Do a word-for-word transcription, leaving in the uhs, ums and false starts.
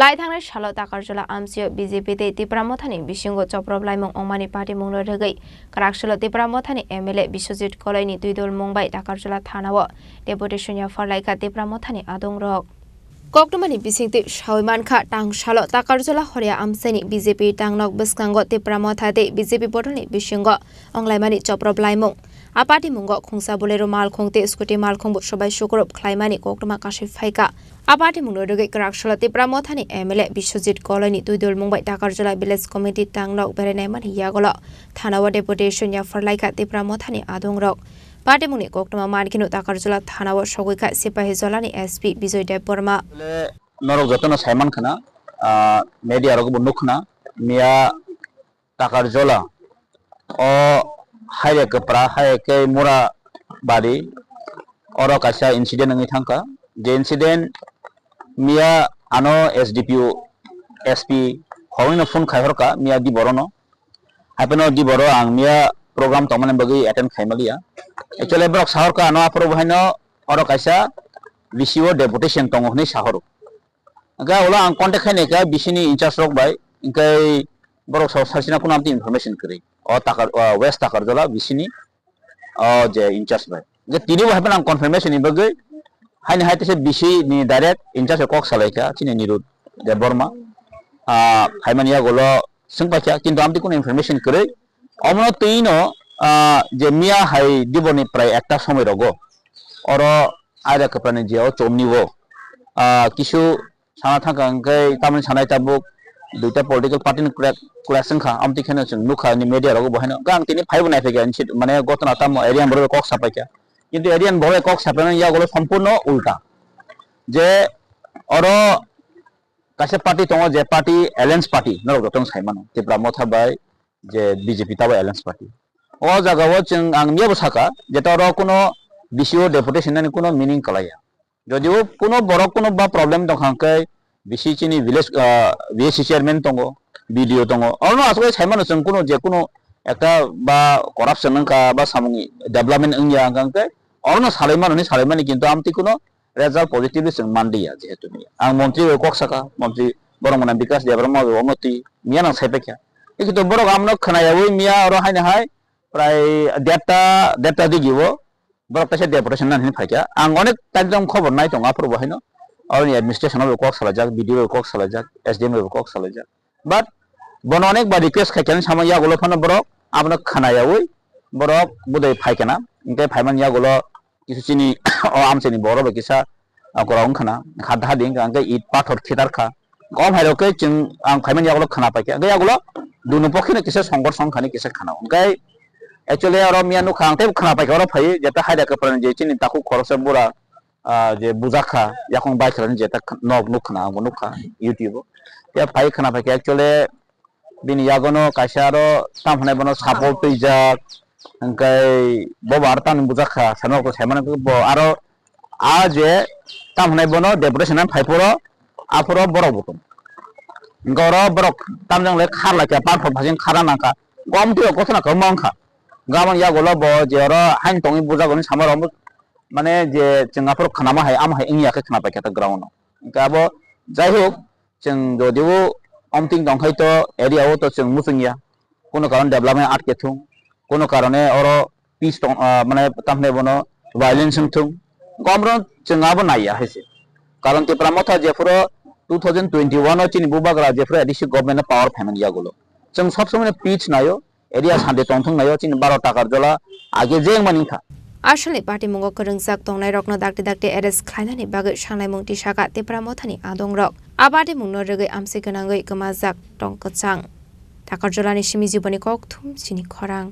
Tai thangnai salo Takarjala amchio B J P tei Tipra Mothani bisingo choprop laimung wngmani patimungno rwgwi kwrak salo Tipra Mothani M L A Biswajit Koloini twidulmung bai Takarjala thanao deputation yapharlaikha Tipra Mothani adongrok. Koktwmani bisingtwi sawi mankha, tang salo Takarjala Horia amchaini B J P tangnok bwskango Tipra Motha tei B J P bodolni bisingo wnglaimani choprop laimung. A patimungo khungsa Bolero malkhung tei scooty malkhungbo sobai sukurup khlaimani koktwma kasui phaikha. A patimungno rwgwi kwrak salo Tipra Mothani M L A Biswajit Koloini twidulmung bai Takarjala Village Committee tangnok berai naimani yagulo thanao deputation yapharlaikha Tipra Mothani adongrok. Patimungni koktwma mankheno Takarjala thanao sogwi kha Sipahijolani S P Bijoy Debbarma. Le norok jotono sai mankha na, ah, media rok bo nukha na, miya Takarjala o haire kwpra, haire khe Murabari, oro kaisa incident wngwi thangkha. Je incident miya ano S D P O, S P horwino phone khai horkha miya di borono. Haipeno di boro ang miya program tongmani bagwi attend khai maliya. Actually borok sahorkha ano aphuru bahaino oro kaisa B C O deputation tongo hwnwi sahoro. Hwnkhe ulo ang contact khai naikha B C ni in charge rok bai, hwnkhe borok sa-, sasina kuno amtwi information kwrwi. O Takar, o West Takarjala B C ni o je in charge bai. Hwnkhe tini bo haipeno ang confirmation ni bagwi haini hai teisa B C ni direct in charge kok salaikha chini Nirud Debbarma. Ah, phaimani yagulo swngpaikha, kintu amtwi kuno information kwrwi. Omono twino, ah, je miya hai diboni prai ekta somoi rogo oro aida kwprani je o chomni o, ah, kisu sana thangkha hwnkhe tamni sanai tabuk duita political party ni clash, clash wngkha, amtwi kheno chwng nukha ni media rogo bo haino. Hwnkhe ang tini phaibo naiphaikha, mane gotona tamo area ni borok kok sapaikha, kintu area ni borok kok sapaimani yagulo sompurno ulta, je oro kaisa party tongo, je party alliance party norok jotono saimano Tipra Motha bai je B J P tabo alliance party. O jagao chwng ang miyabo sakha, jeta oro kuno B C O deputation nani kuno meaning kwlaiya. Jodio kuno borok kuno ba problem tongkha hwnkhe B C chini village, ah, V A C chairman tongo, B D O tongo. Orono aswk saimano chwng kuno je kuno ekta ba corruption wngkha ba samung development wngya hwnkha hwnkhe orono salaimano hwnwi salaimani, kintu amtwi kuno result positively chwng manliya jehetu ni. Ang montri bai kok sakha, montri borok mwnam Bikas Debbarma bai omo twi miya nang saipaikha. Kintu borok amno khwnayawi miya oro haino hai prai derta, derta digi o borok kaisa deputation nani hinwi phaikha. Ang onek time tong khobor nai tongo aphuru bo haino. Oroni administration bai kok salaijak, B D O bai kok salaijak, S D M bai kok salaijak. But bono onek ba request khaikha hinwi sama yagulo phano borok abono khwnayawi borok budai phaikha na. Hwnkhe phaimani yagulo kisu chini o amchaini borok bai kisa, ah, kwrwng wngkha na, kha daha di wngkha, hwnkhe it pathor khitar kha. Kom hai rok khe chwng ang phaimani yagulo khwna paikha, hwnkhe yagulo dunu pokhe no kisa songkor song khani kisa khana. Hwnkhe actually oro miya nukha ang teibo khwna paikha, oro phai jeta haida kwpra ni je chini takhuk khoroksa bura, ah, je bujak kha, yakung bai khlani jeta nok nuk khwna, ang bo nukha YouTube o. Ya phai khwna paikha actually bini yagono kaisa aro tam hwnwi bono sapol twijak, hwnkhe bobo aro tamni bujak kha, saimano saimano bo aro a je tam hwnwi bono deputation phai phuru aphuru borok bo tong. Hwnkhe oro borok tamjani le khar laikha, pathor phasing khara nangkha, gom twi gothono kwbangma wngkha. Gabang yagulo bo je oro haino tongwi bujak hwnwi samarok mane je chwng aphuru khwnama hai, amo hai wngya khe khwna paikha ta ground o. Hwnkhe abo jai hok, chwng jodi o omting tong khai to area o to chwng muchung ya, kuno karon development atke thung, kuno karone oro peace tong, ah, mane tamni bono violence wng thung, gomro chwng abo naiya hai se. Karon Tipra Motha jephuru two thousand twenty-one o chini bubagra jephuru A D C government no power phaimani yagulo, chwng sob somoi no peace naio, area sante tongthung naio chini baro Takarjala age je wngmani wngkha. Asalni patimungo kwrwngjak tongnairokno dakti dakti arrest khlainani bagwi sangnaimung tisaka Tipra Mothani adongrok. A patimungno rwgwi amsi gwnangwi kwmajak tong kwchang. Takarjalani simi jiboni kokthum chini khorang.